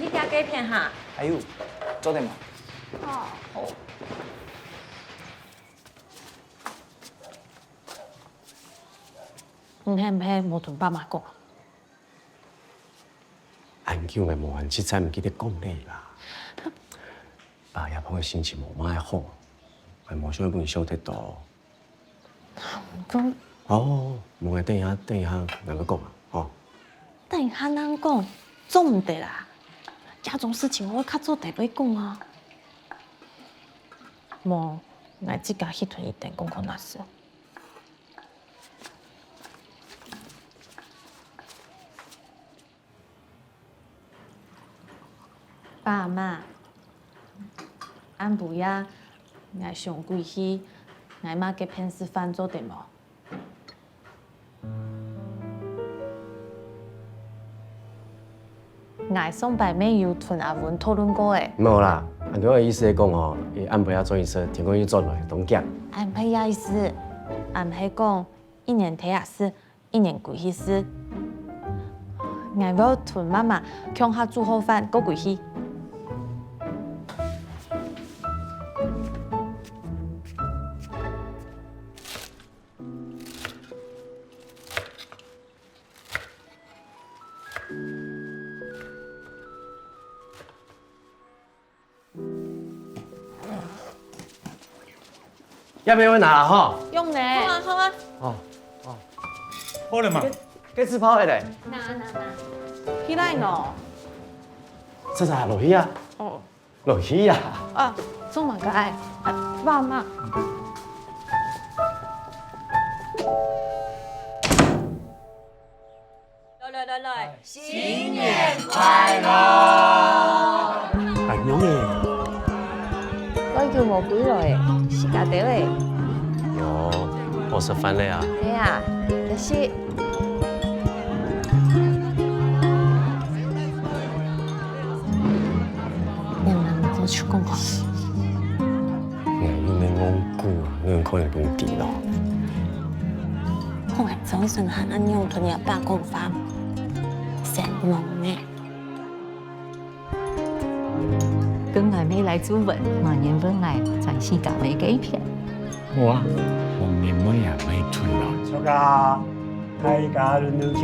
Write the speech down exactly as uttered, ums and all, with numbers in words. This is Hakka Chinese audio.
你食該片哈？還有，做得無？哦。好。你係毋係無同爸媽講？恁久个無閒，實在毋記得講你啦。爸也碰个心情無麼个好，𠊎無想分你想忒多。 哦，無个，等一下，等一下，𠊎再講啊，吼。等一下正講，做毋得啦。這種事情𠊎較早就會講啊。無，𠊎自家去同佢等講看哪事。 爸媽，暗晡夜，𠊎想歸去，𠊎媽該片食飯做得無？𠊎上擺乜有同阿文討論過欸。無啦，恁樣个意思係講吼，佢暗晡夜轉去食，天光日轉來，當遽。𠊎毋係這意思，𠊎係講，一年忒啊食， 一年歸去食。𠊎會同媽媽共下煮好飯過歸去。 這片𠊎拿啦吼。用呢。好啊，好啊。哦，哦。好了嘛。該，該紙炮个咧？拿，拿，拿。起來喏。莎莎，落去啊。哦。落去啊。啊，做麼个？啊，爸媽。 來來來來，新年快樂！恁樣欸。幾久無歸來欸，自家兜欸。有，好食飯咧啊。係啊，這是。你們都去逛逛。 𠊎又無戇牯啊，你看你都知咯。𠊎正經還恁樣同你阿爸講話，先忙呢。跟𠊎妹來注文，明年分𠊎轉去搞一個一片。好啊，明年妹也妹出來。 大家輪流請。